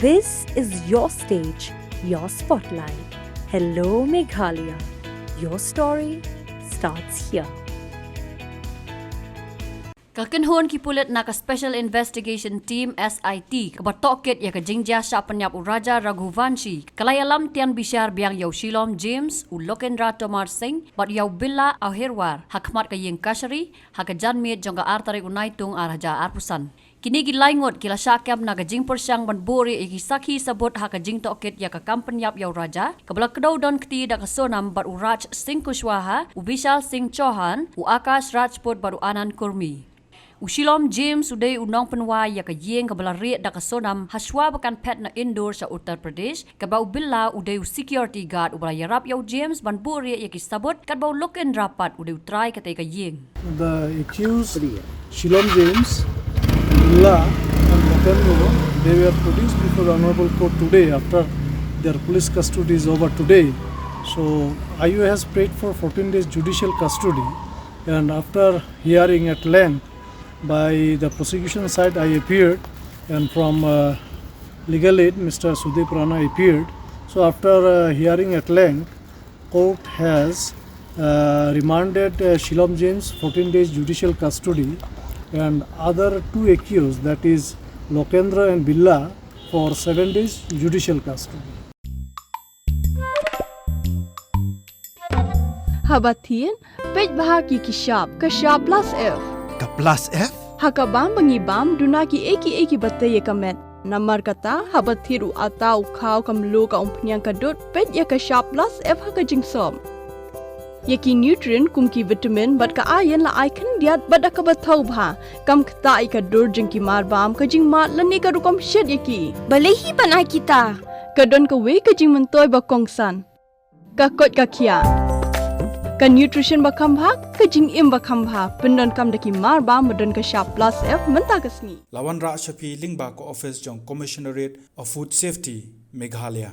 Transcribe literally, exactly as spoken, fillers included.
This is your stage, your spotlight. Hello, Meghalaya. Your story starts here. Ka kynhun ki pulit na ka Special Investigation Team, S I T, kaba tohkit ïa ka jingjia shah pynïap u Raja Raghuvanshi, ka la ïalam tian bishar biang ïa u Shilom James, u Lokendra Tomar Singh, bad ïa u Billa Ahirwar, ha khmat ka ïing kashari, ha ka janmiet jong ka ar tarik u Naitung ar hajar arphew san. Kine ki lai ngut ki la shah kem na ka jingpyrshang ban buhrieh ïa ki sakhi sabut ha ka jingtohkit ïa ka kam pynïap ïa u Raja, kaba la kdew don kti da ka Sonam bad u Raj Singh Kushwaha, u Vishal Singh Chauhan, u Akash Rajput bad u Anand Kurmi. U Shilom James u dei u nongpynwai ïa ka ïing kaba la rieh da ka Sonam hashwa ba kan phet na Indore sha Uttar Pradesh, katba u Billa u dei u security guard uba la ïarap ïa u James ban buhrieh ïa ki sabut, katba u Lokendra pat u dei u trai katei ka ïing. The accused Shilom James, Billa and Lokendra, they were produced before the Honorable Court today after their police custody is over today. So I O has prayed for fourteen days judicial custody, and after hearing at length by the prosecution side, I appeared, and from uh, legal aid, Mister Sudip Rana appeared. So after uh, hearing at length, court has uh, remanded uh, Shilom James fourteen days judicial custody and other two accused, that is Lokendra and Billa, for seven days judicial custody. Haba thied, peit bha ki ki shap, ka shap plus F. Ka plus F? Ha ka bam ba ngi bam, duna ki ei ki ei ki ba tei ïa ka met. Namar kata, haba thied u ata u khaw ka mluh ka umphniang ka dud, peit ïa ka shap plus F ha ka jingsop. Ïa ki nutrient kum ki vitamin bad ka iron la ai khyndiat bad da kaba thaw bha. Kam ktah ïa ka dur jong ki mar bam, ka jingmad lane ka rukom shet ïa ki. Balei hi ban ai kita? Ka don kawei ka jingmyntoi ba kongsan. Ka koit ka khiah. Ka nutrition ba kham bha, ka jingim ba kham bha, pyndonkam da ki mar bam ba don ka shap plus F mynta ka sngi. La wanrah sha phi lyngba ka ophis jong Commissionerate of Food Safety, Meghalaya.